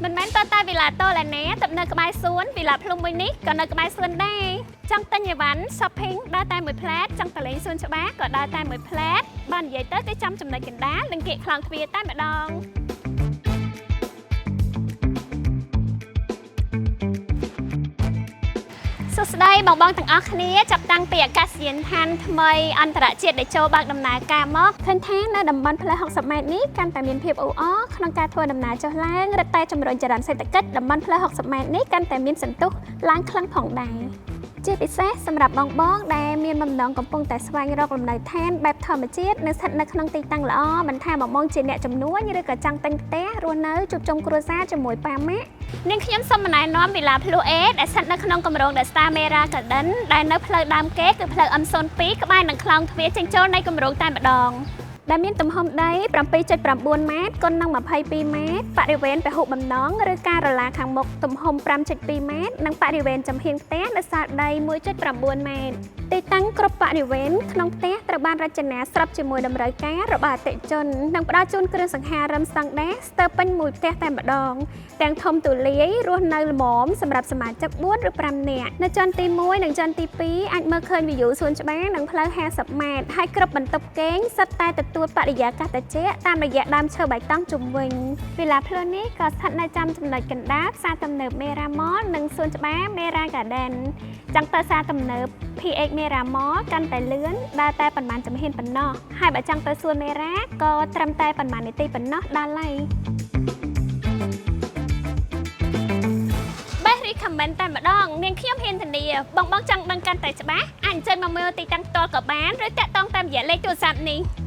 មិនមែនតតែវិឡាតូឡាណាទៅនៅក្បែរសួនវិឡាភ្លុំមួយនេះក៏នៅក្បែរសួនដែរចង់ទិញអីវ៉ាន់ shopping ដើរតែមួយផ្លែតចង់ទៅលេងសួនច្បារក៏ដើរតែមួយផ្លែតបើនិយាយទៅគឺចំចំណុចកណ្ដាលនិងគៀកខ្លោងទ្វារតែម្ដង សួស្តីបងបងទាំងអស់គ្នាចាប់តាំងពីអាកាសយានដ្ឋានថ្មីអន្តរជាតិដែលចូលបើកដំណើរការមកឃើញថានៅតំបន់ផ្លូវ60ម៉ែត្រនេះកាន់តែមានភាពអ៊ូអរក្នុងការធ្វើដំណើរចុះឡើងរឹតតែជំរុញចរន្តសេដ្ឋកិច្ចតំបន់ផ្លូវ60ម៉ែត្រនេះកាន់តែមានសន្ទុះឡើងខ្លាំងផងដែរជាពិសេសសម្រាប់បងបងដែលមានបំណងកំពុងតែស្វែងរកលំនៅឋានបែបធម្មជាតិនៅស្ថិតនៅក្នុងទីតាំងល្អមិនថាបងបងជាអ្នកជំនួញឬក៏ចង់ទិញផ្ទះរស់នៅជួបជុំគ្រួសារជាមួយប៉ាម៉ាក់ នាងខ្ញុំសូមណែនាំវិឡាភ្លុះអេដែលស្ថិតនៅក្នុងគម្រោង The Star Mera Garden ដែលនៅផ្លូវដើមគេគឺផ្លូវ M02 ក្បែរនឹងខ្លោងទ្វារចេញចូលនៃគម្រោងតែម្ដងដែលមានទំហំដី7.9ម៉ែត្រគុណនឹង22ម៉ែត្របរិវេណពហុបំណងឬការរឡាខាងមុខទំហំ5.2ម៉ែត្រនិងបរិវេណចំហៀងផ្ទះនៅសល់ដី1.9ម៉ែត្រទីតាំងគ្រប់បរិវេណក្នុងផ្ទះត្រូវបានរចនាស្របជាមួយតម្រូវការរបស់អតិថិជននិងផ្ដល់ជូនគ្រឿងសង្ហារឹមស្តង់ដារស្ទើរពេញមួយផ្ទះតែម្ដង ទាំងធំទូលាយរស់នៅល្មមសម្រាប់សមាជិក4ឬ5នាក់នៅជាន់ទី1និងជាន់ទី2អាចមើលឃើញវិយូសួនច្បារនិងផ្លូវ50ម៉ែត្រហើយគ្រប់បន្ទប់គេងសុទ្ធតែទទួលបរិយាកាសត្រជាក់តាមរយៈដើមឈើបៃតងជុំវិញវិឡាភ្លឺនេះក៏ស្ថិតនៅចំចំណុចកណ្ដាលផ្សារទំនើបមេរ៉ាម៉លនិងសួនច្បារមេរ៉ាហ្គាដិនចង់ទៅផ្សារទំនើប PH មេរ៉ាម៉លកាន់តែលឿនដើរតែប៉ុន្មានជំហានប៉ុណ្ណោះហើយបើចង់ទៅសួនមេរ៉ាក៏ត្រឹមតែប៉ុន្មាននាទីប៉ុណ្ណោះដល់ហើយ បេះ recommend តែម្ដងនាងខ្ញុំហ៊ានធានាបងបងចង់ដឹងកាន់តែច្បាស់អាចអញ្ជើញមកមើលទីតាំងផ្ទាល់ក៏បានឬតាក់ទងតាមរយៈលេខទូរស័ព្ទនេះ។